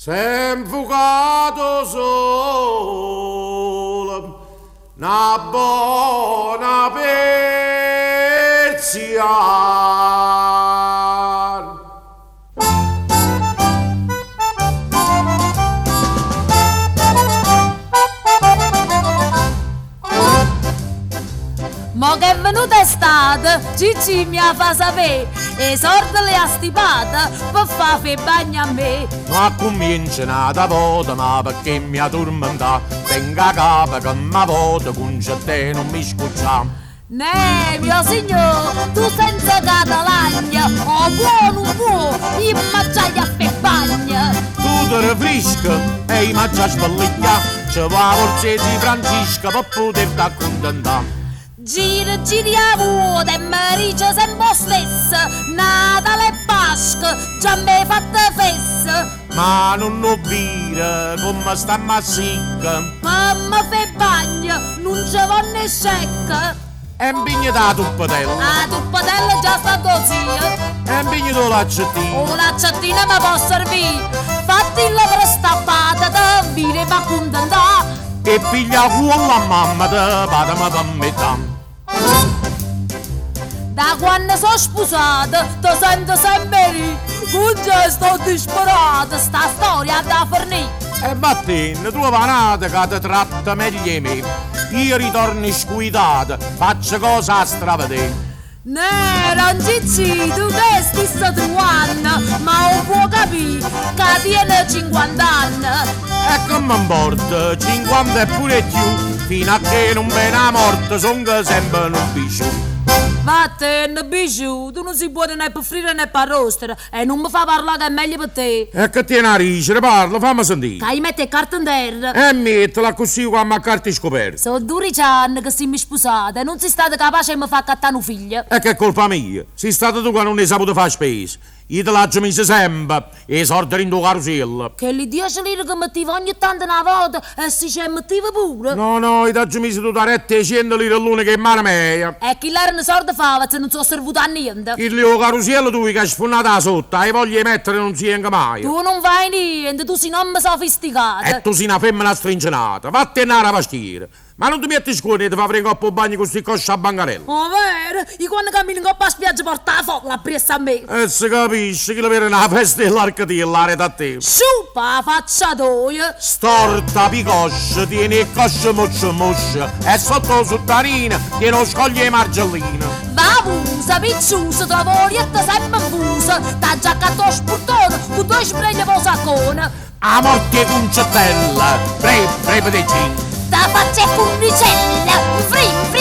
S'è 'nfucato 'o sole, na bona perziana. Mo che è venuta estate, Ciccì mi 'a fa sapè, 'e sorde le ha stipate pe fa fa 'e bagno a me. Mo accummience n'ata vota, ma pecché mi 'a turmentà? Tengo 'a capa che m'avota, Cuncèttè nun mi scuccià. Neh, mio signò, tu senza ca te lagne, o vuò o nun vuò, io m'aggia i' a fa 'e bagne. Tu te refrische e i' m'aggia sbelliglià, ce vo' 'a forza 'e zi' Francisco pe puterte accuntentà. Gira, gira e avuota e me dice sempe 'o stesso, Natale e Pasca già m'hê fatto fesso. Ma nun 'o vire comme stammo a sicco? Pe me fa 'e bagne nun ce vonno 'e scecche. E 'mpignete 'a tuppetella. 'A tuppetella già sta addò zia. E 'mpignete 'o laccettino. 'O laccettino me po' servì. Fattillo prestappata, te vire 'e m'accuntentà. E piglia 'a cuollo a mammeta, pateme pe metà. Da quanno so' spusata te sento sempe 'e dì, Cuncè sto disperata, sta storia adda fernì. E vattenne, truova a n'ato ca te tratta meglio 'e me. Io ritorno scuitato, faccio cose 'a stravedè. Neh, don Ciccì, tu che stisse truvanno, ma 'o vvuò capì ca tiene cinquant'anne? E che me 'mporta, 50 e pure 'e cchiù, fino a che nun vene 'a morte songo sempe nu bijou. Vattenne, bijou, tu nun si buono né pe frire né p'arrostere e nun me fa parlà ca è meglio pe te. E che tiene 'a dicere, parla, famme sentì. Ca io metto 'e carte 'nterra. E miettele, accussì jucammo a carte scoperte. So' dudece anne che simme spusate e nun si' stato capace 'e me fa accattà nu figlio. E che è colpa mia? Si' stata tu ca nun 'e saputo fa' 'a spesa. Io te l'aggio miso sempe 'e sorde dint' 'o carusiello. Chelli diece lire che mettive ogni tanto na vota e si ce 'e mettive pure? No, no, io t'aggio miso tutt' 'a retta 'e ciento lire l'una cu 'e mmane meje. E chille erano sorde faveze, nun so' servute a niente. Chillo è 'o carusiello tujo ca è sfunnato 'a sotto, hai voglia 'e mettere nun si jenche maje. Tu nun fai niente, tu si' n'ommo sofisticato. E tu si' na femmena stringenata, vattenne 'a rapastiera. Ma nun te miette scuorno 'e te fa vedé 'ncopp' 'o bagno cu sti cosce a bancarella? O vero? Io quanno cammino 'ncopp' 'a spiaggia porto 'a folla appriesso a me. E se capisce, chillo vede na festa 'e ll'archetiello areto a te. Sciupa 'a faccia toja! Storta picoscia, tiene 'e cosce mosce mosce e sotto 'o suttanino tiene 'o scoglio 'e Margellina. Vavusa, picciusa, trovo 'o lietto sempe 'nfuso, t'aggia accattà 'o spurtone cu doje sbreglie p' 'o saccone. 'A morte 'e Cuncettella, pre, pre, pre, T' 'a faccio 'e curnicella, nfri, nfri.